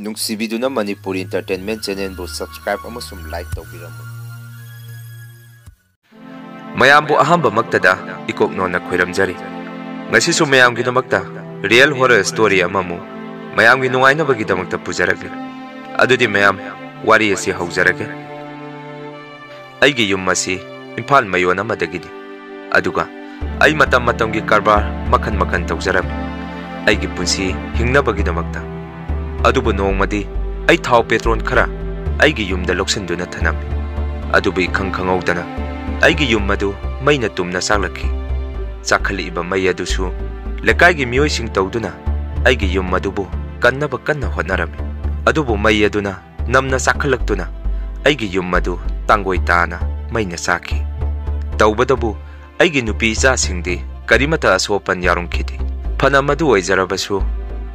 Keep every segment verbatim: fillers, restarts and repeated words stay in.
ꯅꯨꯡꯁꯤꯕꯤꯗꯨꯅ Manipur Entertainment Channelꯕꯨ subscribe ꯑꯃꯁꯨꯡ like ꯇꯧꯕꯤꯔꯝꯃꯨ꯫ ꯃꯌꯥꯝꯕꯨ ꯑꯍꯥꯟꯕꯃꯛꯇꯗ ꯏꯀꯣꯛ ꯅꯣꯟꯅ ꯈꯣꯏꯔꯝꯖꯔꯤ꯫ ꯉꯁꯤꯁꯨ ꯃꯌꯥꯝꯒꯤꯗꯃꯛꯇ real horror story ꯑꯃꯃꯨꯛ ꯃꯌꯥꯝꯒꯤ ꯅꯨꯡꯉꯥꯏꯅꯕꯒꯤꯗꯃꯛꯇ ꯄꯨꯖꯔꯛꯂꯤ꯫ ꯑꯗꯨꯗꯤ ꯃꯌꯥꯝ, ꯋꯥꯔꯤ ꯑꯁꯤ ꯍꯧꯖꯔꯒꯦ꯫ ꯑꯩꯒꯤ ꯌꯨꯝ ꯑꯁꯤ ꯏꯝꯐꯥꯜ ꯃꯌꯣꯟ ꯑꯃꯗꯒꯤꯅꯤ꯫ ꯑꯗꯨꯒ ꯑꯩ ꯃꯇꯝ ꯃꯇꯝꯒꯤ ꯀꯔꯕꯥꯔ ꯃꯈꯜ ꯃꯈꯜ ꯇꯧꯖꯔꯝꯃꯤ, ꯑꯩꯒꯤ ꯄꯨꯟꯁꯤ ꯍꯤꯡꯅꯕꯒꯤꯗꯃꯛꯇ꯫ ꯑꯗꯨꯕꯨ ꯅꯣꯡꯃꯗꯤ ꯑꯩ ꯊꯥꯎ petrol ꯈꯔ ꯑꯩꯒꯤ ꯌꯨꯝꯗ ꯂꯧꯁꯤꯟꯗꯨꯅ ꯊꯅꯝꯃꯤ꯫ ꯑꯗꯨꯕꯨ ꯏꯈꯪ ꯈꯪꯍꯧꯗꯅ ꯑꯩꯒꯤ ꯌꯨꯝ ꯑꯗꯨ ꯃꯩꯅ ꯇꯨꯝꯅ ꯆꯥꯛꯂꯛꯈꯤ꯫ ꯆꯥꯛꯈꯠꯂꯛꯏꯕ ꯃꯩ ꯑꯗꯨꯁꯨ ꯂꯩꯀꯥꯏꯒꯤ ꯃꯤꯑꯣꯏꯁꯤꯡ ꯇꯧꯗꯨꯅ ꯑꯩꯒꯤ ꯌꯨꯝ ꯑꯗꯨꯕꯨ ꯀꯟꯅꯕ ꯀꯟꯅ ꯍꯣꯠꯅꯔꯝꯃꯤ꯫ ꯑꯗꯨꯕꯨ ꯃꯩ ꯑꯗꯨꯅ ꯅꯝꯅ ꯆꯥꯛꯈꯠꯂꯛꯇꯨꯅ ꯑꯩꯒꯤ ꯌꯨꯝ ꯑꯗꯨ ꯇꯥꯡꯒꯣꯏ ꯇꯥꯅ ꯃꯩꯅ ꯆꯥꯛꯈꯤ꯫ ꯇꯧꯕꯇꯕꯨ ꯑꯩꯒꯤ ꯅꯨꯄꯤ ꯏꯆꯥꯁꯤꯡꯗꯤ ꯀꯔꯤꯃꯠꯇ ꯑꯁꯣꯛ ꯑꯄꯟ ꯌꯥꯎꯔꯝꯈꯤꯗꯦ꯫ ꯐꯅ ꯃꯗꯨ ꯑꯣꯏꯖꯔꯕꯁꯨ,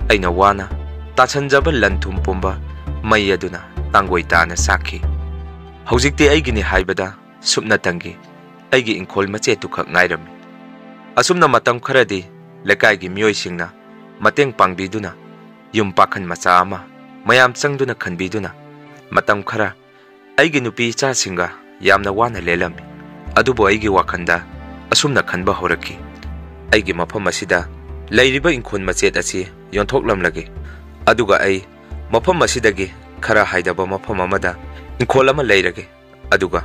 ꯑꯩꯅ ꯋꯥꯅ ꯇꯥꯁꯟꯖꯕ ꯂꯟ ꯊꯨꯝ ꯄꯨꯝꯕ ꯃꯩ ꯑꯗꯨꯅ ꯇꯥꯡꯒꯣꯏ ꯇꯥꯅ ꯆꯥꯛꯈꯤ꯫ ꯍꯧꯖꯤꯛꯇꯤ ꯑꯩꯒꯤꯅꯤ ꯍꯥꯏꯕꯗ ꯁꯨꯞꯅꯇꯪꯒꯤ ꯑꯩꯒꯤ ꯏꯪꯈꯣꯜ ꯃꯆꯦꯠꯇꯨꯈꯛ ꯉꯥꯏꯔꯝꯃꯤ꯫ ꯑꯁꯨꯝꯅ ꯃꯇꯝ ꯈꯔꯗꯤ ꯂꯩꯀꯥꯏꯒꯤ ꯃꯤꯑꯣꯏꯁꯤꯡꯅ ꯃꯇꯦꯡ ꯄꯥꯡꯕꯤꯗꯨꯅ ꯌꯨꯝ ꯄꯥꯈꯟ ꯃꯆꯥ ꯑꯃ ꯃꯌꯥꯝ ꯆꯪꯗꯨꯅ ꯈꯟꯕꯤꯗꯨꯅ ꯃꯇꯝ ꯈꯔ ꯑꯩꯒꯤ ꯅꯨꯄꯤ ꯏꯆꯥꯁꯤꯡꯒ ꯌꯥꯝꯅ ꯋꯥꯅ ꯂꯦꯜꯂꯝꯃꯤ꯫ ꯑꯗꯨꯕꯨ ꯑꯩꯒꯤ ꯋꯥꯈꯜꯗ ꯑꯁꯨꯝꯅ ꯈꯟꯕ ꯍꯧꯔꯛꯈꯤ, "ꯑꯩꯒꯤ ꯃꯐꯝ ꯑꯁꯤꯗ ꯂꯩꯔꯤꯕ ꯏꯪꯈꯣꯜ ꯃꯆꯦꯠ ꯑꯁꯤ ꯌꯣꯟꯊꯣꯛꯂꯝꯂꯒꯦ, ꯑꯗꯨꯒ ꯑꯩ ꯃꯐꯝ ꯑꯁꯤꯗꯒꯤ ꯈꯔ ꯍꯥꯏꯗꯕ ꯃꯐꯝ ꯑꯃꯗ ꯏꯪꯈꯣꯜ ꯑꯃ ꯂꯩꯔꯒꯦ, ꯑꯗꯨꯒ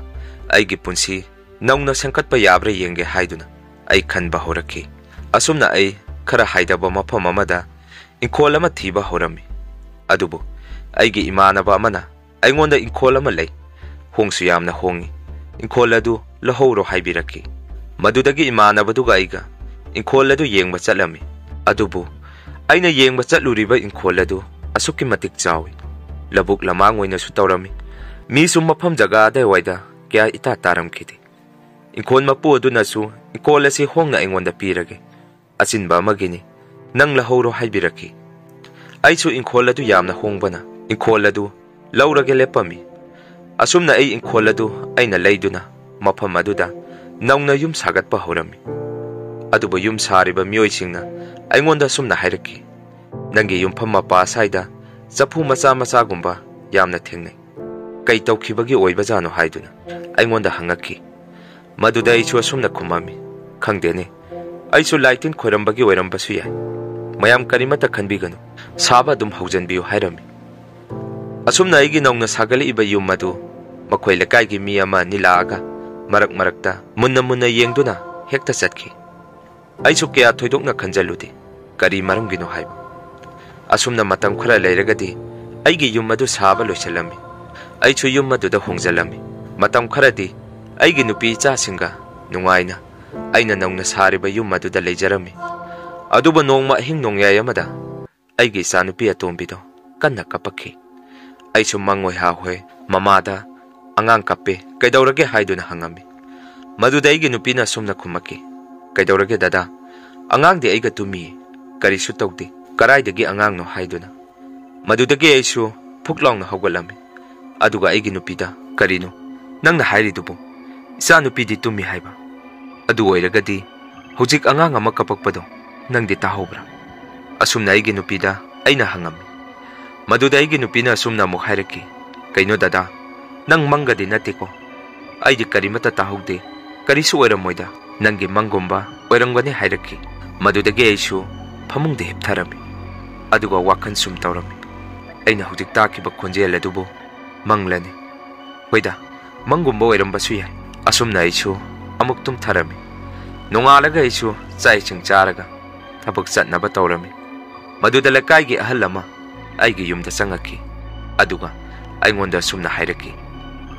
ꯑꯩꯒꯤ ꯄꯨꯟꯁꯤ ꯅꯧꯅ ꯁꯦꯝꯒꯠꯄ ꯌꯥꯕ꯭ꯔꯥ ꯌꯦꯡꯒꯦ" ꯍꯥꯏꯗꯨꯅ ꯑꯩ ꯈꯟꯕ ꯍꯧꯔꯛꯈꯤ꯫ ꯑꯁꯨꯝꯅ ꯑꯩ ꯈꯔ ꯍꯥꯏꯗꯕ ꯃꯐꯝ ꯑꯃꯗ ꯏꯪꯈꯣꯜ ꯑꯃ ꯊꯤꯕ ꯍꯧꯔꯝꯃꯤ꯫ ꯑꯗꯨꯕꯨ ꯑꯩꯒꯤ ꯏꯃꯥꯟꯅꯕ ꯑꯃꯅ ꯑꯩꯉꯣꯟꯗ "ꯏꯪꯈꯣꯜ ꯑꯃ ꯂꯩ, ꯍꯣꯡꯁꯨ ꯌꯥꯝꯅ ꯍꯣꯡꯏ, ꯏꯪꯈꯣꯜ ꯑꯗꯨ ꯂꯧꯍꯧꯔꯣ" ꯍꯥꯏꯕꯤꯔꯛꯈꯤ꯫ ꯃꯗꯨꯗꯒꯤ ꯏꯃꯥꯟꯅꯕꯗꯨꯒ ꯑꯩꯒ ꯏꯪꯈꯣꯜ ꯑꯗꯨ ꯌꯦꯡꯕ ꯆꯠꯂꯝꯃꯤ꯫ ꯑꯗꯨꯕꯨ ꯑꯩꯅ ꯌꯦꯡꯕ ꯆꯠꯂꯨꯔꯤꯕ ꯏꯪꯈꯣꯜ ꯑꯗꯨ ꯑꯁꯨꯛꯀꯤ ꯃꯇꯤꯛ ꯆꯥꯎꯏ꯫ ꯂꯧꯕꯨꯛ ꯂꯃꯥꯡ ꯑꯣꯏꯅꯁꯨ ꯇꯧꯔꯝꯃꯤ꯫ ꯃꯤꯁꯨ ꯃꯐꯝ ꯖꯒꯥ ꯑꯗꯨꯋꯥꯏꯗ ꯀꯌꯥ ꯏꯇꯥ ꯇꯥꯔꯝꯈꯤꯗꯦ꯫ ꯏꯪꯈꯣꯜ ꯃꯄꯨ ꯑꯗꯨꯅꯁꯨ "ꯏꯪꯈꯣꯜ ꯑꯁꯤ ꯍꯣꯡꯅ ꯑꯩꯉꯣꯟꯗ ꯄꯤꯔꯒꯦ, ꯑꯆꯤꯟꯕ ꯑꯃꯒꯤꯅꯤ, ꯅꯪ ꯂꯧꯍꯧꯔꯣ" ꯍꯥꯏꯕꯤꯔꯛꯈꯤ꯫ ꯑꯩꯁꯨ ꯏꯪꯈꯣꯜ ꯑꯗꯨ ꯌꯥꯝꯅ ꯍꯣꯡꯕꯅ ꯏꯪꯈꯣꯜ ꯑꯗꯨ ꯂꯧꯔꯒꯦ ꯂꯦꯞꯄꯝꯃꯤ꯫ ꯑꯁꯨꯝꯅ ꯑꯩ ꯏꯪꯈꯣꯜ ꯑꯗꯨ ꯑꯩꯅ ꯂꯩꯗꯨꯅ ꯃꯐꯝ ꯑꯗꯨꯗ ꯅꯧꯅ ꯌꯨꯝ ꯁꯥꯒꯠꯄ ꯍꯧꯔꯝꯃꯤ꯫ ꯑꯗꯨꯕꯨ ꯌꯨꯝ ꯁꯥꯔꯤꯕ ꯃꯤꯑꯣꯏꯁꯤꯡꯅ ꯑꯩꯉꯣꯟꯗ ꯑꯁꯨꯝꯅ ꯍꯥꯏꯔꯛꯈꯤ, "ꯅꯪꯒꯤ ꯌꯨꯝꯐꯝ ꯃꯄꯥ ꯑꯁ꯭ꯋꯥꯏꯗ ꯆꯐꯨ ꯃꯆꯥ ꯃꯆꯥꯒꯨꯝꯕ ꯌꯥꯝꯅ ꯊꯦꯡꯅꯩ꯫ "ꯀꯩ ꯇꯧꯈꯤꯕꯒꯤ ꯑꯣꯏꯕꯖꯥꯠꯅꯣ?" ꯍꯥꯏꯗꯨꯅ ꯑꯩꯉꯣꯟꯗ ꯍꯪꯉꯛꯈꯤ꯫ ꯃꯗꯨꯗ ꯑꯩꯁꯨ ꯑꯁꯨꯝꯅ ꯈꯨꯝꯃꯝꯃꯤ, "ꯈꯪꯗꯦꯅꯦ, ꯑꯩꯁꯨ ꯂꯥꯏ ꯇꯤꯟ ꯈꯣꯏꯔꯝꯕꯒꯤ ꯑꯣꯏꯔꯝꯕꯁꯨ ꯌꯥꯏ꯫ ꯃꯌꯥꯝ ꯀꯔꯤꯃꯠꯇ ꯈꯟꯕꯤꯒꯅꯨ, ꯁꯥꯕ ꯑꯗꯨꯝ ꯍꯧꯖꯤꯟꯕꯤꯌꯨ" ꯍꯥꯏꯔꯝꯃꯤ꯫ ꯑꯁꯨꯝꯅ ꯑꯩꯒꯤ ꯅꯧꯅ ꯁꯥꯒꯠꯂꯛꯏꯕ ꯌꯨꯝ ꯑꯗꯨ ꯃꯈꯣꯏ ꯂꯩꯀꯥꯏꯒꯤ ꯃꯤ ꯑꯃ ꯑꯅꯤ ꯂꯥꯛꯑꯒ ꯃꯔꯛ ꯃꯔꯛꯇ ꯃꯨꯟꯅ ꯃꯨꯟꯅ ꯌꯦꯡꯗꯨꯅ ꯍꯦꯛꯇ ꯆꯠꯈꯤ꯫ ꯑꯩꯁꯨ ꯀꯌꯥ ꯊꯣꯏꯗꯣꯛꯅ ꯈꯟꯖꯜꯂꯨꯗꯦ, ꯀꯔꯤ ꯃꯔꯝꯒꯤꯅꯣ ꯍꯥꯏꯕ꯫ ꯑꯁꯨꯝꯅ ꯃꯇꯝ ꯈꯔ ꯂꯩꯔꯒꯗꯤ ꯑꯩꯒꯤ ꯌꯨꯝ ꯑꯗꯨ ꯁꯥꯕ ꯂꯣꯏꯁꯤꯜꯂꯝꯃꯤ꯫ ꯑꯩꯁꯨ ꯌꯨꯝ ꯑꯗꯨꯗ ꯍꯣꯡꯖꯜꯂꯝꯃꯤ꯫ ꯃꯇꯝ ꯈꯔꯗꯤ ꯑꯩꯒꯤ ꯅꯨꯄꯤ ꯏꯆꯥꯁꯤꯡꯒ ꯅꯨꯡꯉꯥꯏꯅ ꯑꯩꯅ ꯅꯧꯅ ꯁꯥꯔꯤꯕ ꯌꯨꯝ ꯑꯗꯨꯗ ꯂꯩꯖꯔꯝꯃꯤ꯫ ꯑꯗꯨꯕꯨ ꯅꯣꯡꯃ ꯑꯍꯤꯡ ꯅꯣꯡꯌꯥꯏ ꯑꯃꯗ ꯑꯩꯒꯤ ꯏꯆꯥꯅꯨꯄꯤ ꯑꯇꯣꯝꯕꯤꯗꯣ ꯀꯟꯅ ꯀꯞꯄꯛꯈꯤ꯫ ꯑꯩꯁꯨ ꯃꯪꯑꯣꯏ ꯍꯥꯍꯣꯏ ꯃꯃꯥꯗ, "ꯑꯉꯥꯡ ꯀꯞꯄꯦ, ꯀꯩꯗꯧꯔꯒꯦ?" ꯍꯥꯏꯗꯨꯅ ꯍꯪꯉꯝꯃꯤ꯫ ꯃꯗꯨꯗ ꯑꯩꯒꯤ ꯅꯨꯄꯤꯅ ꯑꯁꯨꯝꯅ ꯈꯨꯝꯃꯛꯈꯤ, "ꯀꯩꯗꯧꯔꯒꯦ ꯗꯗꯥ? ꯑꯉꯥꯡꯗꯤ ꯑꯩꯒ ꯇꯨꯝꯃꯤꯌꯦ, ꯀꯔꯤꯁꯨ ꯇꯧꯗꯦ, ꯀꯔꯥꯏꯗꯒꯤ ꯑꯉꯥꯡꯅꯣ?" ꯍꯥꯏꯗꯨꯅ꯫ ꯃꯗꯨꯗꯒꯤ ꯑꯩꯁꯨ ꯐꯨꯛ ꯂꯥꯎꯅ ꯍꯧꯒꯠꯂꯝꯃꯤ꯫ ꯑꯗꯨꯒ ꯑꯩꯒꯤ ꯅꯨꯄꯤꯗ, "ꯀꯔꯤꯅꯣ ꯅꯪꯅ ꯍꯥꯏꯔꯤꯗꯨꯕꯨ? ꯏꯆꯥ ꯅꯨꯄꯤꯗꯤ ꯇꯨꯝꯃꯤ ꯍꯥꯏꯕ? ꯑꯗꯨ ꯑꯣꯏꯔꯒꯗꯤ ꯍꯧꯖꯤꯛ ꯑꯉꯥꯡ ꯑꯃ ꯀꯞꯄꯛꯄꯗꯣ ꯅꯪꯗꯤ ꯇꯥꯍꯧꯕ꯭ꯔꯥ?" ꯑꯁꯨꯝꯅ ꯑꯩꯒꯤ ꯅꯨꯄꯤꯗ ꯑꯩꯅ ꯍꯪꯉꯝꯃꯤ꯫ ꯃꯗꯨꯗ ꯑꯩꯒꯤ ꯅꯨꯄꯤꯅ ꯑꯁꯨꯝꯅ ꯑꯃꯨꯛ ꯍꯥꯏꯔꯛꯈꯤ, "ꯀꯩꯅꯣ ꯗꯗꯥ, ꯅꯪ ꯃꯪꯒꯗꯤ ꯅꯠꯇꯦꯀꯣ? ꯑꯩꯗꯤ ꯀꯔꯤꯃꯠꯇ ꯇꯥꯍꯧꯗꯦ, ꯀꯔꯤꯁꯨ ꯑꯣꯏꯔꯝꯃꯣꯏꯗ, ꯅꯪꯒꯤ ꯃꯪꯒꯨꯝꯕ ꯑꯣꯏꯔꯝꯒꯅꯤ" ꯍꯥꯏꯔꯛꯈꯤ꯫ ꯃꯗꯨꯗꯒꯤ ꯑꯩꯁꯨ ꯐꯃꯨꯡꯗ ꯍꯤꯞꯊꯔꯝꯃꯤ꯫ ꯑꯗꯨꯒ ꯋꯥꯈꯜ ꯁꯨꯝ ꯇꯧꯔꯝꯃꯤ, "ꯑꯩꯅ ꯍꯧꯖꯤꯛ ꯇꯥꯈꯤꯕ ꯈꯣꯟꯖꯦꯜ ꯑꯗꯨꯕꯨ ꯃꯪꯂꯅꯤ꯫ ꯍꯣꯏꯗ, ꯃꯪꯒꯨꯝꯕ ꯑꯣꯏꯔꯝꯕꯁꯨ ꯌꯥꯏ"꯫ ꯑꯁꯨꯝꯅ ꯑꯩꯁꯨ ꯑꯃꯨꯛ ꯇꯨꯝꯊꯔꯝꯃꯤ꯫ ꯅꯣꯡꯉꯥꯜꯂꯒ ꯑꯩꯁꯨ ꯆꯥꯛ ꯏꯁꯤꯡ ꯆꯥꯔꯒ ꯊꯕꯛ ꯆꯠꯅꯕ ꯇꯧꯔꯝꯃꯤ꯫ ꯃꯗꯨꯗ ꯂꯩꯀꯥꯏꯒꯤ ꯑꯍꯜ ꯑꯃ ꯑꯩꯒꯤ ꯌꯨꯝꯗ ꯆꯪꯉꯛꯈꯤ꯫ ꯑꯗꯨꯒ ꯑꯩꯉꯣꯟꯗ ꯑꯁꯨꯝꯅ ꯍꯥꯏꯔꯛꯈꯤ,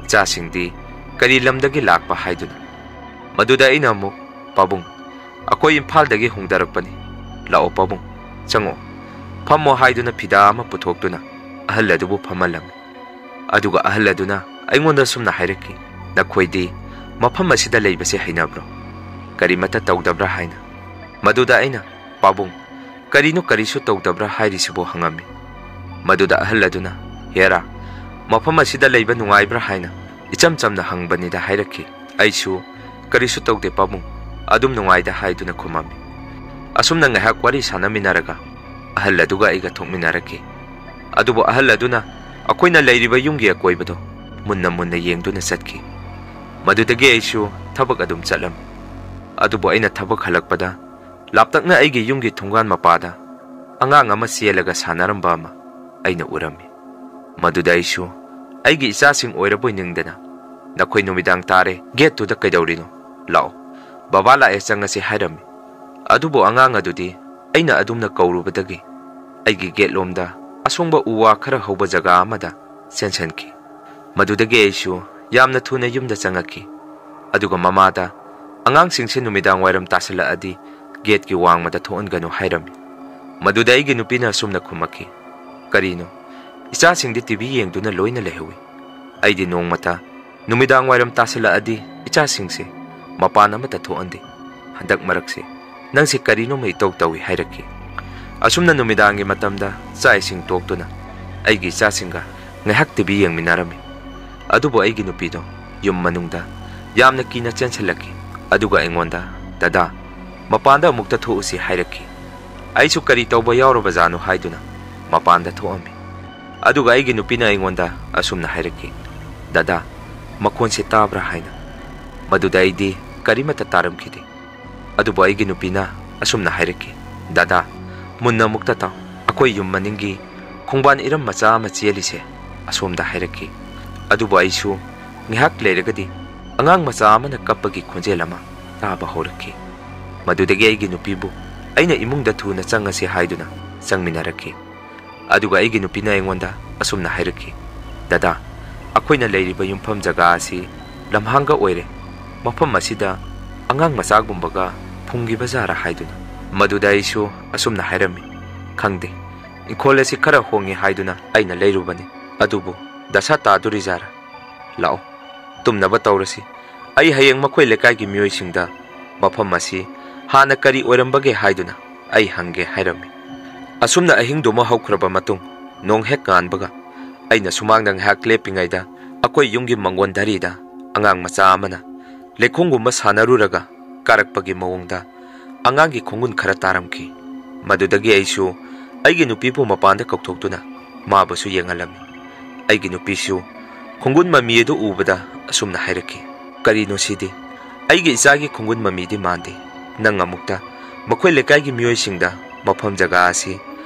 "ꯏꯆꯥꯁꯤꯡꯗꯤ ꯀꯔꯤ ꯂꯝꯗꯒꯤ ꯂꯥꯛꯄ?" ꯍꯥꯏꯗꯨꯅ꯫ ꯃꯗꯨꯗ ꯑꯩꯅ ꯑꯃꯨꯛ, "ꯄꯥꯕꯨꯡ, ꯑꯩꯈꯣꯏ ꯏꯝꯐꯥꯜꯗꯒꯤ ꯍꯣꯡꯗꯔꯛꯄꯅꯤ꯫ ꯂꯥꯛꯑꯣ ꯄꯥꯕꯨꯡ, ꯆꯪꯉꯛꯑꯣ, ꯐꯝꯃꯣ" ꯍꯥꯏꯗꯨꯅ ꯐꯤꯗꯥ ꯑꯃ ꯄꯨꯊꯣꯛꯇꯨꯅ ꯑꯍꯜ ꯑꯗꯨꯕꯨ ꯐꯝꯍꯜꯂꯝꯃꯤ꯫ ꯑꯗꯨꯒ ꯑꯍꯜ ꯑꯗꯨꯅ ꯑꯩꯉꯣꯟꯗ ꯑꯁꯨꯝꯅ ꯍꯥꯏꯔꯛꯈꯤ, "ꯅꯈꯣꯏꯗꯤ ꯃꯐꯝ ꯑꯁꯤꯗ ꯂꯩꯕꯁꯦ ꯍꯩꯅꯕ꯭ꯔꯣ? ꯀꯔꯤꯃꯠꯇ ꯇꯧꯗꯕ꯭ꯔꯥ?" ꯍꯥꯏꯅ꯫ ꯃꯗꯨꯗ ꯑꯩꯅ, "ꯄꯥꯕꯨꯡ, ꯀꯔꯤꯅꯣ ꯀꯔꯤꯁꯨ ꯇꯧꯗꯕ꯭ꯔꯥ ꯍꯥꯏꯔꯤꯁꯤꯕꯣ?" ꯍꯪꯉꯝꯃꯤ꯫ ꯃꯗꯨꯗ ꯑꯍꯜ ꯑꯗꯨꯅ, "ꯍꯦꯔꯥ, ꯃꯐꯝ ꯑꯁꯤꯗ ꯂꯩꯕ ꯅꯨꯡꯉꯥꯏꯕ꯭ꯔꯥ?" ꯍꯥꯏꯅ ꯏꯆꯝ ꯆꯝꯅ ꯍꯪꯕꯅꯤꯗ ꯍꯥꯏꯔꯛꯈꯤ꯫ ꯑꯩꯁꯨ, "ꯀꯔꯤꯁꯨ ꯇꯧꯗꯦ ꯄꯥꯕꯨꯡ, ꯑꯗꯨꯝ ꯅꯨꯡꯉꯥꯏꯗ" ꯍꯥꯏꯗꯨꯅ ꯈꯨꯝꯃꯝꯃꯤ꯫ ꯑꯁꯨꯝꯅ ꯉꯥꯏꯍꯥꯛ ꯋꯥꯔꯤ ꯁꯥꯟꯅꯃꯤꯟꯅꯔꯒ ꯑꯍꯜ ꯑꯗꯨꯒ ꯑꯩꯒ ꯊꯣꯛꯃꯤꯟꯅꯔꯛꯈꯤ꯫ ꯑꯗꯨꯕꯨ ꯑꯍꯜ ꯑꯗꯨꯅ ꯑꯩꯈꯣꯏꯅ ꯂꯩꯔꯤꯕ ꯌꯨꯝꯒꯤ ꯑꯀꯣꯏꯕꯗꯣ ꯃꯨꯟꯅ ꯃꯨꯟꯅ ꯌꯦꯡꯗꯨꯅ ꯆꯠꯈꯤ꯫ ꯃꯗꯨꯗꯒꯤ ꯑꯩꯁꯨ ꯊꯕꯛ ꯑꯗꯨꯝ ꯆꯠꯂꯝꯃꯤ꯫ ꯑꯗꯨꯕꯨ ꯑꯩꯅ ꯊꯕꯛ ꯍꯜꯂꯛꯄꯗ ꯂꯥꯞꯇꯛꯅ ꯑꯩꯒꯤ ꯌꯨꯝꯒꯤ ꯊꯣꯡꯒꯥꯟ ꯃꯄꯥꯗ ꯑꯉꯥꯡ ꯑꯃ ꯆꯦꯜꯂꯒ ꯁꯥꯟꯅꯔꯝꯕ ꯑꯃ ꯑꯩꯅ ꯎꯔꯝꯃꯤ꯫ ꯃꯗꯨꯗ ꯑꯩꯁꯨ ꯑꯩꯒꯤ ꯏꯆꯥꯁꯤꯡ ꯑꯣꯏꯔꯕꯣꯏ ꯅꯤꯡꯗꯅ, "ꯅꯈꯣꯏ ꯅꯨꯃꯤꯗꯥꯡ ꯇꯥꯔꯦ, ꯒꯦꯠꯇꯨꯗ ꯀꯩꯗꯧꯔꯤꯅꯣ? ꯂꯥꯛꯑꯣ, ꯕꯕꯥ ꯂꯥꯛꯑꯦ, ꯆꯪꯉꯁꯤ" ꯍꯥꯏꯔꯝꯃꯤ꯫ ꯑꯗꯨꯕꯨ ꯑꯉꯥꯡ ꯑꯗꯨꯗꯤ ꯑꯩꯅ ꯑꯗꯨꯝꯅ ꯀꯧꯔꯨꯕꯗꯒꯤ ꯑꯩꯒꯤ ꯒꯦꯠꯂꯣꯝꯗ ꯑꯁꯣꯡꯕ ꯎ ꯋꯥ ꯈꯔ ꯍꯧꯕ ꯖꯒꯥ ꯑꯃꯗ ꯆꯦꯟꯁꯤꯟꯈꯤ꯫ ꯃꯗꯨꯗꯒꯤ ꯑꯩꯁꯨ ꯌꯥꯝꯅ ꯊꯨꯅ ꯌꯨꯝꯗ ꯆꯪꯉꯛꯈꯤ꯫ ꯑꯗꯨꯒ ꯃꯃꯥꯗ, "ꯑꯉꯥꯡꯁꯤꯡꯁꯦ ꯅꯨꯃꯤꯗꯥꯡ ꯋꯥꯏꯔꯝ ꯇꯥꯁꯤꯜꯂꯛꯑꯗꯤ ꯒꯦꯠꯀꯤ ꯋꯥꯡꯃꯗ ꯊꯣꯛꯍꯟꯒꯅꯨ" ꯍꯥꯏꯔꯝꯃꯤ꯫ ꯃꯗꯨꯗ ꯑꯩꯒꯤ ꯅꯨꯄꯤꯅ ꯑꯁꯨꯝꯅ ꯈꯨꯝꯃꯛꯈꯤ, "ꯀꯔꯤꯅꯣ? ꯏꯆꯥꯁꯤꯡꯗꯤ ꯇꯤ ꯚꯤ ꯌꯦꯡꯗꯨꯅ ꯂꯣꯏꯅ ꯂꯩꯍꯧꯏ꯫ ꯑꯩꯗꯤ ꯅꯣꯡꯃꯇ ꯅꯨꯃꯤꯗꯥꯡ ꯋꯥꯏꯔꯝ ꯇꯥꯁꯤꯜꯂꯛꯑꯗꯤ ꯏꯆꯥꯁꯤꯡꯁꯦ ꯃꯄꯥꯟ ꯑꯃꯠꯇ ꯊꯣꯛꯍꯟꯗꯦ꯫ ꯍꯟꯗꯛ ꯃꯔꯛꯁꯦ ꯅꯪꯁꯦ ꯀꯔꯤꯅꯣꯃ ꯏꯇꯧ ꯇꯧꯏ" ꯍꯥꯏꯔꯛꯈꯤ꯫ ꯑꯁꯨꯝꯅ ꯅꯨꯃꯤꯗꯥꯡꯒꯤ ꯃꯇꯝꯗ ꯆꯥꯛ ꯏꯁꯤꯡ ꯇꯣꯛꯇꯨꯅ ꯑꯩꯒꯤ ꯏꯆꯥꯁꯤꯡꯒ ꯉꯥꯏꯍꯥꯛ ꯇꯤ ꯚꯤ ꯌꯦꯡꯃꯤꯟꯅꯔꯝꯃꯤ꯫ ꯑꯗꯨꯕꯨ ꯑꯩꯒꯤ ꯅꯨꯄꯤꯗꯣ ꯌꯨꯝ ꯃꯅꯨꯡꯗ ꯌꯥꯝꯅ ꯀꯤꯅ ꯆꯦꯟꯁꯤꯜꯂꯛꯈꯤ꯫ ꯑꯗꯨꯒ ꯑꯩꯉꯣꯟꯗ, "ꯗꯗꯥ, ꯃꯄꯥꯟꯗ ꯑꯃꯨꯛꯇ ꯊꯣꯛꯎꯁꯤ" ꯍꯥꯏꯔꯛꯈꯤ꯫ ꯑꯩꯁꯨ ꯀꯔꯤ ꯇꯧꯕ ꯌꯥꯎꯔꯕꯖꯥꯠꯅꯣ ꯍꯥꯏꯗꯨꯅ ꯃꯄꯥꯟꯗ ꯊꯣꯛꯑꯝꯃꯤ꯫ ꯑꯗꯨꯒ ꯑꯩꯒꯤ ꯅꯨꯄꯤꯅ ꯑꯩꯉꯣꯟꯗ ꯑꯁꯨꯝꯅ ꯍꯥꯏꯔꯛꯈꯤ, "ꯗꯗꯥ, ꯃꯈꯣꯟꯁꯦ ꯇꯥꯕ꯭ꯔꯥ?" ꯍꯥꯏꯅ꯫ ꯃꯗꯨꯗ ꯑꯩꯗꯤ ꯀꯔꯤꯃꯠꯇ ꯇꯥꯔꯝꯈꯤꯗꯦ꯫ ꯑꯗꯨꯕꯨ ꯑꯩꯒꯤ ꯅꯨꯄꯤꯅ ꯑꯁꯨꯝꯅ ꯍꯥꯏꯔꯛꯈꯤ, "ꯗꯗꯥ, ꯃꯨꯟꯅ ꯑꯃꯨꯛꯇ ꯇꯥꯎ꯫ ꯑꯩꯈꯣꯏ ꯌꯨꯝ ꯃꯅꯤꯡꯒꯤ ꯈꯣꯡꯕꯥꯟ ꯏꯔꯝ ꯃꯆꯥ ꯑꯃ ꯆꯦꯜꯂꯤꯁꯦ ꯑꯁꯣꯝꯗ" ꯍꯥꯏꯔꯛꯈꯤ꯫ ꯑꯗꯨꯕꯨ ꯑꯩꯁꯨ ꯉꯥꯏꯍꯥꯛ ꯂꯩꯔꯒꯗꯤ ꯑꯉꯥꯡ ꯃꯆꯥ ꯑꯃꯅ ꯀꯞꯄꯒꯤ ꯈꯣꯟꯖꯦꯜ ꯑꯃ ꯇꯥꯕ ꯍꯧꯔꯛꯈꯤ꯫ ꯃꯗꯨꯗꯒꯤ ꯑꯩꯒꯤ ꯅꯨꯄꯤꯕꯨ ꯑꯩꯅ ꯏꯃꯨꯡꯗ ꯊꯨꯅ ꯆꯪꯉꯁꯤ ꯍꯥꯏꯗꯨꯅ ꯆꯪꯃꯤꯟꯅꯔꯛꯈꯤ꯫ ꯑꯗꯨꯒ ꯑꯩꯒꯤ ꯅꯨꯄꯤꯅ ꯑꯩꯉꯣꯟꯗ ꯑꯁꯨꯝꯅ ꯍꯥꯏꯔꯛꯈꯤ, "ꯗꯗꯥ, ꯑꯩꯈꯣꯏꯅ ꯂꯩꯔꯤꯕ ꯌꯨꯝꯐꯝ ꯖꯒꯥ ꯑꯁꯤ ꯂꯝꯍꯥꯡꯒ ꯑꯣꯏꯔꯦ꯫ ꯃꯐꯝ ꯑꯁꯤꯗ ꯑꯉꯥꯡ ꯃꯆꯥꯒꯨꯝꯕꯒ ꯐꯨꯝꯈꯤꯕ ꯖꯥꯔꯥ?" ꯍꯥꯏꯗꯨꯅ꯫ ꯃꯗꯨꯗ ꯑꯩꯁꯨ ꯑꯁꯨꯝꯅ ꯍꯥꯏꯔꯝꯃꯤ, "ꯈꯪꯗꯦ, ꯏꯪꯈꯣꯜ ꯑꯁꯤ ꯈꯔ ꯍꯣꯡꯉꯤ ꯍꯥꯏꯗꯨꯅ ꯑꯩꯅ ꯂꯩꯔꯨꯕꯅꯤ, ꯑꯗꯨꯕꯨ ꯗꯁꯥ ꯇꯥꯗꯣꯔꯤ ꯖꯥꯔꯥ? ꯂꯥꯛꯑꯣ, ꯇꯨꯝꯅꯕ ꯇꯧꯔꯁꯤ꯫ ꯑꯩ ꯍꯌꯦꯡ ꯃꯈꯣꯏ ꯂꯩꯀꯥꯏꯒꯤ ꯃꯤꯑꯣꯏꯁꯤꯡꯗ ꯃꯐꯝ ꯑꯁꯤ ꯍꯥꯟꯅ ꯀꯔꯤ ꯑꯣꯏꯔꯝꯕꯒꯦ ꯍꯥꯏꯗꯨꯅ ꯑꯩ ꯍꯪꯒꯦ" ꯍꯥꯏꯔꯝꯃꯤ꯫ ꯑꯁꯨꯝꯅ ꯑꯍꯤꯡꯗꯨꯃ ꯍꯧꯈ꯭ꯔꯕ ꯃꯇꯨꯡ, ꯅꯣꯡ ꯍꯦꯛ ꯉꯥꯟꯕꯒ ꯑꯩꯅ ꯁꯨꯃꯥꯡꯗ ꯉꯥꯏꯍꯥꯛ ꯂꯦꯞꯄꯤꯉꯩꯗ ꯑꯩꯈꯣꯏ ꯌꯨꯝꯒꯤ ꯃꯪꯒꯣꯟ ꯙꯔꯤꯗ ꯑꯉꯥꯡ ꯃꯆꯥ ꯑꯃꯅ ꯂꯩꯈꯣꯝꯒꯨꯝꯕ ꯁꯥꯟꯅꯔꯨꯔꯒ ꯀꯥꯔꯛꯄꯒꯤ ꯃꯑꯣꯡꯗ ꯑꯉꯥꯡꯒꯤ ꯈꯣꯡꯒꯨꯟ ꯈꯔ ꯇꯥꯔꯝꯈꯤ꯫ ꯃꯗꯨꯗꯒꯤ ꯑꯩꯁꯨ ꯑꯩꯒꯤ ꯅꯨꯄꯤꯕꯨ ꯃꯄꯥꯟꯗ ꯀꯧꯊꯣꯛꯇꯨꯅ ꯃꯥꯕꯨꯁꯨ ꯌꯦꯡꯍꯜꯂꯝꯃꯤ꯫ ꯑꯩꯒꯤ ꯅꯨꯄꯤꯁꯨ ꯈꯣꯡꯒꯨꯟ ꯃꯃꯤ ꯑꯗꯨ ꯎꯕꯗ ꯑꯁꯨꯝꯅ ꯍꯥꯏꯔꯛꯈꯤ, "ꯀꯔꯤꯅꯣ ꯁꯤꯗꯤ? ꯑꯩꯒꯤ ꯏꯆꯥꯒꯤ ꯈꯣꯡꯒꯨꯟ ꯃꯃꯤꯗꯤ ꯃꯥꯟꯗꯦ꯫ ꯅꯪ ꯑꯃꯨꯛꯇ ꯃꯈꯣꯏ ꯂꯩꯀꯥꯏꯒꯤ ꯃꯤꯑꯣꯏꯁꯤꯡꯗ ꯃꯐꯝ ꯖꯒꯥ ꯑꯁꯤ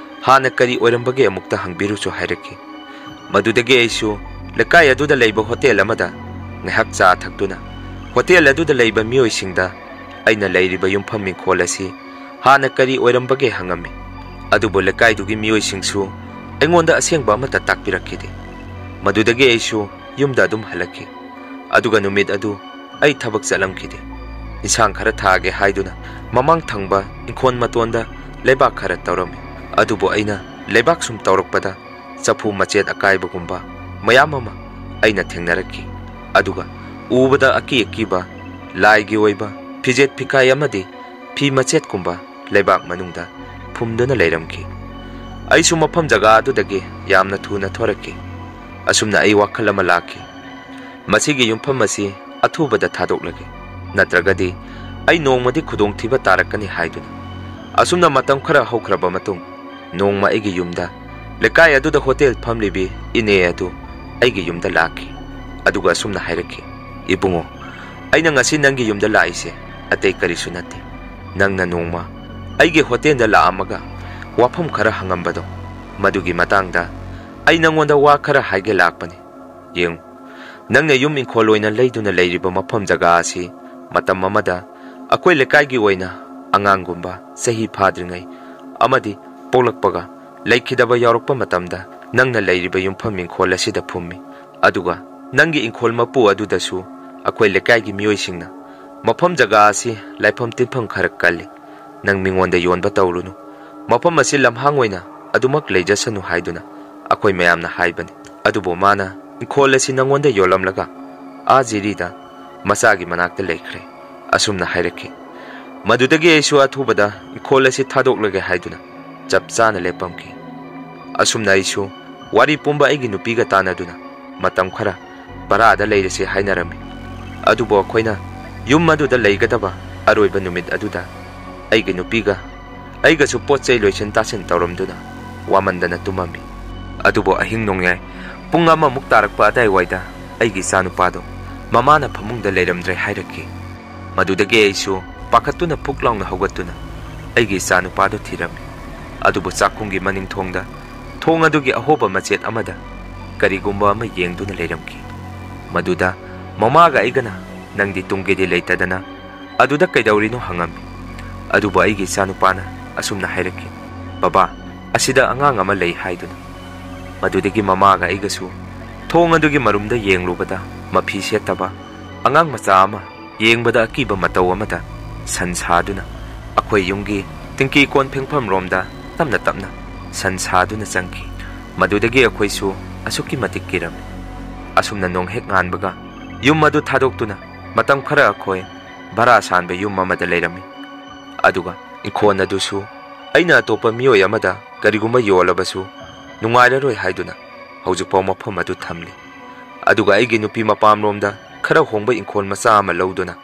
ꯍꯥꯟꯅ ꯀꯔꯤ ꯑꯣꯏꯔꯝꯕꯒꯦ ꯑꯃꯨꯛꯇ ꯍꯪꯕꯤꯔꯨꯆꯣ" ꯍꯥꯏꯔꯛꯈꯤ꯫ ꯃꯗꯨꯗꯒꯤ ꯑꯩꯁꯨ ꯂꯩꯀꯥꯏ ꯑꯗꯨꯗ ꯂꯩꯕ ꯍꯣꯇꯦꯜ ꯑꯃꯗ ꯉꯥꯏꯍꯥꯛ ꯆꯥ ꯊꯛꯇꯨꯅ ꯍꯣꯇꯦꯜ ꯑꯗꯨꯗ ꯂꯩꯕ ꯃꯤꯑꯣꯏꯁꯤꯡꯗ ꯑꯩꯅ ꯂꯩꯔꯤꯕ ꯌꯨꯝꯐꯝ ꯏꯪꯈꯣꯜ ꯑꯁꯤ ꯍꯥꯟꯅ ꯀꯔꯤ ꯑꯣꯏꯔꯝꯕꯒꯦ ꯍꯪꯉꯝꯃꯤ꯫ ꯑꯗꯨꯕꯨ ꯂꯩꯀꯥꯏꯗꯨꯒꯤ ꯃꯤꯑꯣꯏꯁꯤꯡꯁꯨ ꯑꯩꯉꯣꯟꯗ ꯑꯁꯦꯡꯕ ꯑꯃꯠꯇ ꯇꯥꯛꯄꯤꯔꯛꯈꯤꯗꯦ꯫ ꯃꯗꯨꯗꯒꯤ ꯑꯩꯁꯨ ꯌꯨꯝꯗ ꯑꯗꯨꯝ ꯍꯜꯂꯛꯈꯤ꯫ ꯑꯗꯨꯒ ꯅꯨꯃꯤꯠ ꯑꯗꯨ ꯑꯩ ꯊꯕꯛ ꯆꯠꯂꯝꯈꯤꯗꯦ꯫ ꯏꯟꯁꯥꯡ ꯈꯔ ꯊꯥꯒꯦ ꯍꯥꯏꯗꯨꯅ ꯃꯃꯥꯡ ꯊꯪꯕ ꯏꯪꯈꯣꯜ ꯃꯇꯣꯟꯗ ꯂꯩꯕꯥꯛ ꯈꯔ ꯇꯧꯔꯝꯃꯤ꯫ ꯑꯗꯨꯕꯨ ꯑꯩꯅ ꯂꯩꯕꯥꯛ ꯁꯨꯝ ꯇꯧꯔꯛꯄꯗ ꯆꯐꯨ ꯃꯆꯦꯠ ꯑꯀꯥꯏꯕꯒꯨꯝꯕ ꯃꯌꯥꯝ ꯑꯃ ꯑꯩꯅ ꯊꯦꯡꯅꯔꯛꯈꯤ꯫ ꯑꯗꯨꯒ ꯎꯕꯗ ꯑꯀꯤ ꯑꯀꯤꯕ ꯂꯥꯏꯒꯤ ꯑꯣꯏꯕ ꯐꯤꯖꯦꯠ ꯐꯤꯈꯥꯏ ꯑꯃꯗꯤ ꯐꯤ ꯃꯆꯦꯠꯀꯨꯝꯕ ꯂꯩꯕꯥꯛ ꯃꯅꯨꯡꯗ ꯐꯨꯝꯗꯨꯅ ꯂꯩꯔꯝꯈꯤ꯫ ꯑꯩꯁꯨ ꯃꯐꯝ ꯖꯒꯥ ꯑꯗꯨꯗꯒꯤ ꯌꯥꯝꯅ ꯊꯨꯅ ꯊꯣꯔꯛꯈꯤ꯫ ꯑꯁꯨꯝꯅ ꯑꯩ ꯋꯥꯈꯜ ꯑꯃ ꯂꯥꯛꯈꯤ, "ꯃꯁꯤꯒꯤ ꯌꯨꯝꯐꯝ ꯑꯁꯤ ꯑꯊꯨꯕꯗ ꯊꯥꯗꯣꯛꯂꯒꯦ, ꯅꯠꯇ꯭ꯔꯒꯗꯤ ꯑꯩ ꯅꯣꯡꯃꯗꯤ ꯈꯨꯗꯣꯡꯊꯤꯕ ꯇꯥꯔꯛꯀꯅꯤ" ꯍꯥꯏꯗꯨꯅ꯫ ꯑꯁꯨꯝꯅ ꯃꯇꯝ ꯈꯔ ꯍꯧꯈ꯭ꯔꯕ ꯃꯇꯨꯡ, ꯅꯣꯡꯃ ꯑꯩꯒꯤ ꯌꯨꯝꯗ ꯂꯩꯀꯥꯏ ꯑꯗꯨꯗ ꯍꯣꯇꯦꯜ ꯐꯝꯂꯤꯕꯤ ꯏꯅꯦ ꯑꯗꯨ ꯑꯩꯒꯤ ꯌꯨꯝꯗ ꯂꯥꯛꯈꯤ꯫ ꯑꯗꯨꯒ ꯑꯁꯨꯝꯅ ꯍꯥꯏꯔꯛꯈꯤ, "ꯏꯕꯨꯡꯉꯣ, ꯑꯩꯅ ꯉꯁꯤ ꯅꯪꯒꯤ ꯌꯨꯝꯗ ꯂꯥꯛꯏꯁꯦ ꯑꯇꯩ ꯀꯔꯤꯁꯨ ꯅꯠꯇꯦ꯫ ꯅꯪꯅ ꯅꯣꯡꯃ ꯑꯩꯒꯤ ꯍꯣꯇꯦꯜꯗ ꯂꯥꯛꯑꯝꯃꯒ ꯋꯥꯐꯝ ꯈꯔ ꯍꯪꯉꯝꯕꯗꯣ, ꯃꯗꯨꯒꯤ ꯃꯇꯥꯡꯗ ꯑꯩ ꯅꯪꯉꯣꯟꯗ ꯋꯥ ꯈꯔ ꯍꯥꯏꯒꯦ ꯂꯥꯛꯄꯅꯤ꯫ ꯌꯦꯡꯉꯨ, ꯅꯪꯅ ꯌꯨꯝ ꯏꯪꯈꯣꯜ ꯑꯣꯏꯅ ꯂꯩꯗꯨꯅ ꯂꯩꯔꯤꯕ ꯃꯐꯝ ꯖꯒꯥ ꯑꯁꯤ ꯃꯇꯝ ꯑꯃꯗ ꯑꯩꯈꯣꯏ ꯂꯩꯀꯥꯏꯒꯤ ꯑꯣꯏꯅ ꯑꯉꯥꯡꯒꯨꯝꯕ, ꯆꯍꯤ ꯐꯥꯗ꯭ꯔꯤꯉꯩ ꯑꯃꯗꯤ ꯄꯣꯛꯂꯛꯄꯒ ꯂꯩꯈꯤꯗꯕ ꯌꯥꯎꯔꯛꯄ ꯃꯇꯝꯗ ꯅꯪꯅ ꯂꯩꯔꯤꯕ ꯌꯨꯝꯐꯝ ꯏꯪꯈꯣꯜ ꯑꯁꯤꯗ ꯐꯨꯝꯃꯤ꯫ ꯑꯗꯨꯒ ꯅꯪꯒꯤ ꯏꯪꯈꯣꯜ ꯃꯄꯨ ꯑꯗꯨꯗꯁꯨ ꯑꯩꯈꯣꯏ ꯂꯩꯀꯥꯏꯒꯤ ꯃꯤꯑꯣꯏꯁꯤꯡꯅ ꯃꯐꯝ ꯖꯒꯥ ꯑꯁꯤ ꯂꯥꯏꯐꯝ ꯇꯤꯟꯐꯝ ꯈꯔ ꯀꯜꯂꯤ, ꯅꯪ ꯃꯤꯉꯣꯟꯗ ꯌꯣꯟꯕ ꯇꯧꯔꯨꯅꯨ, ꯃꯐꯝ ꯑꯁꯤ ꯂꯝꯍꯥꯡ ꯑꯣꯏꯅ ꯑꯗꯨꯃꯛ ꯂꯩꯖꯁꯅꯨ" ꯍꯥꯏꯗꯨꯅ ꯑꯩꯈꯣꯏ ꯃꯌꯥꯝꯅ ꯍꯥꯏꯕꯅꯤ꯫ ꯑꯗꯨꯕꯨ ꯃꯥꯅ ꯏꯪꯈꯣꯜ ꯑꯁꯤ ꯅꯪꯉꯣꯟꯗ ꯌꯣꯜꯂꯝꯂꯒ ꯑꯥ ꯖꯤꯔꯤꯗ ꯃꯆꯥꯒꯤ ꯃꯅꯥꯛꯇ ꯂꯩꯈ꯭ꯔꯦ꯫ ꯑꯁꯨꯝꯅ ꯍꯥꯏꯔꯛꯈꯤ꯫ ꯃꯗꯨꯗꯒꯤ ꯑꯩꯁꯨ ꯑꯊꯨꯕꯗ ꯏꯪꯈꯣꯜ ꯑꯁꯤ ꯊꯥꯗꯣꯛꯂꯒꯦ ꯍꯥꯏꯗꯨꯅ ꯆꯞ ꯆꯥꯅ ꯂꯦꯞꯄꯝꯈꯤ꯫ ꯑꯁꯨꯝꯅ ꯑꯩꯁꯨ ꯋꯥꯔꯤ ꯄꯨꯝꯕ ꯑꯩꯒꯤ ꯅꯨꯄꯤꯒ ꯇꯥꯟꯅꯗꯨꯅ ꯃꯇꯝ ꯈꯔ ꯚꯔꯥꯗ ꯂꯩꯔꯁꯤ ꯍꯥꯏꯅꯔꯝꯃꯤ꯫ ꯑꯗꯨꯕꯨ ꯑꯩꯈꯣꯏꯅ ꯌꯨꯝ ꯑꯗꯨꯗ ꯂꯩꯒꯗꯕ ꯑꯔꯣꯏꯕ ꯅꯨꯃꯤꯠ ꯑꯗꯨꯗ ꯑꯩꯒꯤ ꯅꯨꯄꯤꯒ ꯑꯩꯒꯁꯨ ꯄꯣꯠ ꯆꯩ ꯂꯣꯏꯁꯤꯟ ꯇꯥꯁꯤꯟ ꯇꯧꯔꯝꯗꯨꯅ ꯋꯥꯃꯟꯗꯅ ꯇꯨꯝꯃꯝꯃꯤ꯫ ꯑꯗꯨꯕꯨ ꯑꯍꯤꯡ ꯅꯣꯡꯌꯥꯏ ꯄꯨꯡ ꯑꯃꯃꯨꯛ ꯇꯥꯔꯛꯄ ꯑꯗꯥꯏꯋꯥꯏꯗ ꯑꯩꯒꯤ ꯏꯆꯥꯅꯨꯄꯥꯗꯣ ꯃꯃꯥꯅ ꯐꯃꯨꯡꯗ ꯂꯩꯔꯝꯗ꯭ꯔꯦ ꯍꯥꯏꯔꯛꯈꯤ꯫ ꯃꯗꯨꯗꯒꯤ ꯑꯩꯁꯨ ꯄꯥꯈꯠꯇꯨꯅ ꯐꯨꯛ ꯂꯥꯎꯅ ꯍꯧꯒꯠꯇꯨꯅ ꯑꯩꯒꯤ ꯏꯆꯥꯅꯨꯄꯥꯗꯣ ꯊꯤꯔꯝꯃꯤ꯫ ꯑꯗꯨꯕꯨ ꯆꯥꯛꯈꯨꯝꯒꯤ ꯃꯅꯤꯡ ꯊꯣꯡꯗ, ꯊꯣꯡ ꯑꯗꯨꯒꯤ ꯑꯍꯣꯕ ꯃꯆꯦꯠ ꯑꯃꯗ ꯀꯔꯤꯒꯨꯝꯕ ꯑꯃ ꯌꯦꯡꯗꯨꯅ ꯂꯩꯔꯝꯈꯤ꯫ ꯃꯗꯨꯗ ꯃꯃꯥꯒ ꯑꯩꯒꯅ, "ꯅꯪꯗꯤ ꯇꯨꯝꯒꯦꯗꯤ ꯂꯩꯇꯗꯅ ꯑꯗꯨꯗ ꯀꯩꯗꯧꯔꯤꯅꯣ?" ꯍꯪꯉꯝꯃꯤ꯫ ꯑꯗꯨꯕꯨ ꯑꯩꯒꯤ ꯏꯆꯥꯅꯨꯄꯥꯅ ꯑꯁꯨꯝꯅ ꯍꯥꯏꯔꯛꯈꯤ, "ꯕꯕꯥ, ꯑꯁꯤꯗ ꯑꯉꯥꯡ ꯑꯃ ꯂꯩ" ꯍꯥꯏꯗꯨꯅ꯫ ꯃꯗꯨꯗꯒꯤ ꯃꯃꯥꯒ ꯑꯩꯒꯁꯨ ꯊꯣꯡ ꯑꯗꯨꯒꯤ ꯃꯔꯨꯝꯗ ꯌꯦꯡꯂꯨꯕꯗ, ꯃꯐꯤ ꯁꯦꯠꯇꯕ ꯑꯉꯥꯡ ꯃꯆꯥ ꯑꯃ, ꯌꯦꯡꯕꯗ ꯑꯀꯤꯕ ꯃꯇꯧ ꯑꯃꯗ, ꯁꯟ ꯁꯥꯗꯨꯅ ꯑꯩꯈꯣꯏ ꯌꯨꯝꯒꯤ ꯇꯤꯡꯀꯤ ꯀꯣꯟ ꯐꯦꯡꯐꯝ ꯔꯣꯝꯗ ꯇꯞꯅ ꯇꯞꯅ ꯁꯟ ꯁꯥꯗꯨꯅ ꯆꯪꯈꯤ꯫ ꯃꯗꯨꯗꯒꯤ ꯑꯩꯈꯣꯏꯁꯨ ꯑꯁꯨꯛꯀꯤ ꯃꯇꯤꯛ ꯀꯤꯔꯝꯃꯤ꯫ ꯑꯁꯨꯝꯅ ꯅꯣꯡ ꯍꯦꯛ ꯉꯥꯟꯕꯒ ꯌꯨꯝ ꯑꯗꯨ ꯊꯥꯗꯣꯛꯇꯨꯅ ꯃꯇꯝ ꯈꯔ ꯑꯩꯈꯣꯏ ꯚꯔꯥ ꯁꯥꯟꯕ ꯌꯨꯝ ꯑꯃꯗ ꯂꯩꯔꯝꯃꯤ꯫ ꯑꯗꯨꯒ ꯏꯪꯈꯣꯜ ꯑꯗꯨꯁꯨ ꯑꯩꯅ ꯑꯇꯣꯞꯄ ꯃꯤꯑꯣꯏ ꯑꯃꯗ ꯀꯔꯤꯒꯨꯝꯕ ꯌꯣꯜꯂꯕꯁꯨ ꯅꯨꯡꯉꯥꯏꯔꯔꯣꯏ ꯍꯥꯏꯗꯨꯅ ꯍꯧꯖꯤꯛꯐꯥꯎ ꯃꯐꯝ ꯑꯗꯨ ꯊꯝꯂꯤ꯫ ꯑꯗꯨꯒ ꯑꯩꯒꯤ ꯅꯨꯄꯤ ꯃꯄꯥꯝꯂꯣꯝꯗ ꯈꯔ ꯍꯣꯡꯕ ꯏꯪꯈꯣꯜ ꯃꯆꯥ ꯑꯃ ꯂꯧꯗꯨꯅ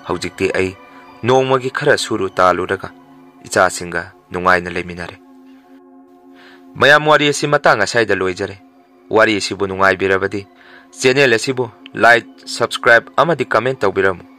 ꯍꯧꯖꯤꯛꯇꯤ ꯑꯩ ꯅꯣꯡꯃꯒꯤ ꯈꯔ ꯁꯨꯔꯨ ꯇꯥꯜꯂꯨꯔꯒ ꯏꯆꯥꯁꯤꯡꯒ ꯅꯨꯡꯉꯥꯏꯅ ꯂꯩꯃꯤꯟꯅꯔꯦ꯫ ꯃꯌꯥꯝ, ꯋꯥꯔꯤ ꯑꯁꯤ ꯃꯇꯥꯡ ꯑꯁ꯭ꯋꯥꯏꯗ ꯂꯣꯏꯖꯔꯦ꯫ ꯋꯥꯔꯤ ꯑꯁꯤꯕꯨ ꯅꯨꯡꯉꯥꯏꯕꯤꯔꯕꯗꯤ channel ꯑꯁꯤꯕꯨ like, subscribe ꯑꯃꯗꯤ comment ꯇꯧꯕꯤꯔꯝꯃꯨ꯫